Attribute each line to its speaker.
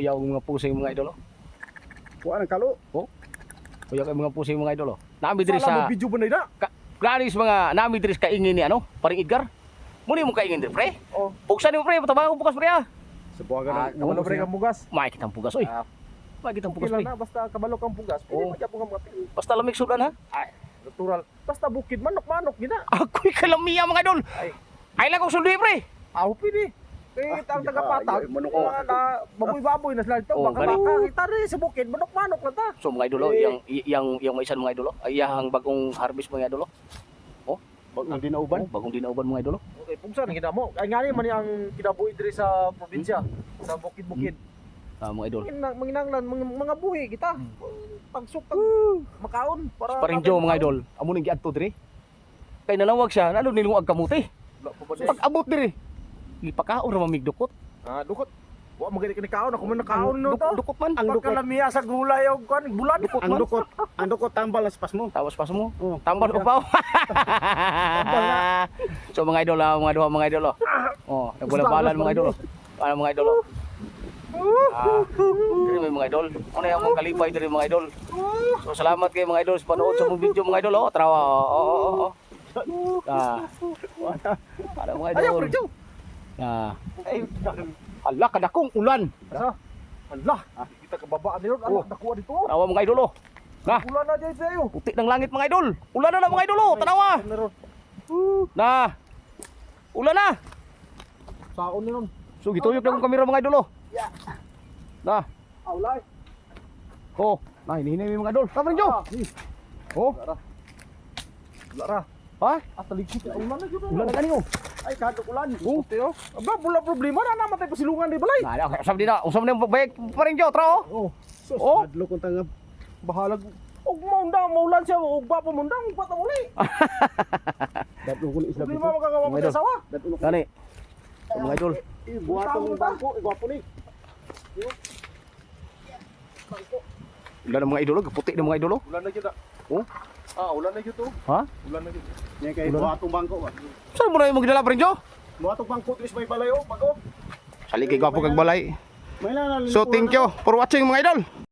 Speaker 1: Uyaw ang mga pusing, mga idol, oh.
Speaker 2: Kuha ng kalo.
Speaker 1: Uyaw kay mga pusing, mga idol, oh. Nami diri
Speaker 3: Sala
Speaker 1: sa
Speaker 3: mo video ba na ina?
Speaker 1: ka, granis mga nami diri sa kaingin ni ano, paring Edgar. Muni mo kaingin diri, pre.
Speaker 3: Oh.
Speaker 1: Buksan nimo, pre, patabang ko bukas, pre, ah.
Speaker 2: Sa buwagan
Speaker 3: Ah,
Speaker 2: ng
Speaker 3: kabalo pre kang bugas.
Speaker 1: May kitang bugas, oy.
Speaker 3: Ah.
Speaker 1: May kitang
Speaker 3: Okay
Speaker 1: bugas,
Speaker 3: lang
Speaker 1: pre.
Speaker 3: na basta kabalo kang bugas. Pwede
Speaker 1: Oh.
Speaker 3: pa gyapon kang mapili.
Speaker 1: Basta lamig sudan ha.
Speaker 3: Ay, natural. Basta bukid manok-manok gina.
Speaker 1: Ako'y kalamiya, mga idol.
Speaker 3: Ay.
Speaker 1: Ay lang kong sundi, pre.
Speaker 3: Aw pwede. Kay ang tagapatag,
Speaker 2: ay, manok ko.
Speaker 3: na baboy-baboy na sila dito.
Speaker 1: Oh,
Speaker 3: Baka
Speaker 1: gani.
Speaker 3: makakita rin sa bukid, manok-manok lang ta.
Speaker 1: So mga idol, oh,
Speaker 3: Eh.
Speaker 1: yang yang yang may isan, mga idol, oh, ay iyahang bagong harvest, mga idol, oh.
Speaker 2: Bagong dinauban.
Speaker 1: Oh, bagong dinauban, mga idol, oh.
Speaker 3: Okay, pugsan ang mo. Ay ngani man ni ang kinabuhi diri sa probinsya, sa bukid-bukid.
Speaker 1: Ah, mga idol.
Speaker 3: Manginanglan mga buhi kita. Pagsuk tag makaon para
Speaker 1: Paring Joe, mga idol. Amo ning giadto diri. Kay nalawag siya, nalo nilungag kamuti.
Speaker 3: Wala pa ba di?
Speaker 1: Pag abot diri, gipakaon ra mamig dukot.
Speaker 3: Ah, dukot. Wa magani kini kaon ako man nakaon no
Speaker 1: Dukot,
Speaker 3: to.
Speaker 1: dukot man.
Speaker 2: Ang dukot.
Speaker 3: Pagkalamiya sa gulay og kan bulan.
Speaker 1: Dukot
Speaker 2: Ang
Speaker 1: man.
Speaker 2: dukot, ang dukot tambal as pas mo.
Speaker 1: Tawas pas mo.
Speaker 2: Oh.
Speaker 1: Tambal og paw. So mga idol, ah, mga duha, mga idol, oh. Oh, nagbalabalan, mga idol, oh. Ano, mga idol, oh. Ah, diri may mga idol. Ano yung mga kalipay diri, mga idol. So salamat kay mga idol sa panood sa mong video, mga idol, oh. Trawa, oh. Oh. Ah. Ano, mga
Speaker 3: Ayaw
Speaker 1: idol.
Speaker 3: pre Joe.
Speaker 1: Ah.
Speaker 3: Ay,
Speaker 1: Ala kadakong ulan.
Speaker 3: Asa? Ala, kita kababaan ni Ron. Ala,
Speaker 1: Oh.
Speaker 3: nakuha dito.
Speaker 1: Tanawa, mga idol, oh. Na,
Speaker 3: Ulan na dyan sa'yo.
Speaker 1: puti ng langit, mga idol. Ulan na na, mga idol, oh. Tanawa.
Speaker 3: Ano ron?
Speaker 1: Na. Ulan na.
Speaker 3: Saon ni Ron.
Speaker 1: So gituyok na akong kamera, mga idol, oh. Na.
Speaker 3: Aulay.
Speaker 1: Oh, na hinihinay mi, mga idol. Tama rin, Joe. Oh,
Speaker 3: Wala ra.
Speaker 1: ha?
Speaker 3: Ah, taligsit. Ulan na dyan.
Speaker 1: Ulan na gani, oh.
Speaker 2: Ay, kadok ulan.
Speaker 1: Oh.
Speaker 3: Teo. Aba, wala problema na namatay pasilungan di balay.
Speaker 1: Na, na, usab din na. Usab na yung bayag pa rin, Joe. Tra, oh.
Speaker 3: Oh,
Speaker 2: Sus,
Speaker 1: Oh.
Speaker 2: hadlok kong tangab.
Speaker 3: bahalag. Og maundang, maulan siya, og ba pamundang, ug pa muli.
Speaker 2: Dadlo ko ni isla
Speaker 3: Problema magagawa
Speaker 1: Mga
Speaker 3: mo
Speaker 1: idol.
Speaker 3: sa asawa.
Speaker 2: Dadlo ko.
Speaker 1: Gani. So, mga idol.
Speaker 2: Eh, buhaton ng bangko, eh, gwapo ni.
Speaker 1: Ulan na, mga idol, oh. Puti na, mga idol, oh.
Speaker 3: Ulan na gyud.
Speaker 1: Oh.
Speaker 3: Ah, ulan na gyud to.
Speaker 1: Ha?
Speaker 3: Ulan na gyud.
Speaker 2: Nya kay
Speaker 1: Ulan.
Speaker 2: buhatong bangko ba.
Speaker 1: Saan mo na yung magdala pa rin, Joe?
Speaker 2: Buhatong bangko diri sa may balay oh, bago.
Speaker 1: Saligay gwapo kag balay.
Speaker 2: May lang
Speaker 1: So thank you for watching, mga idol.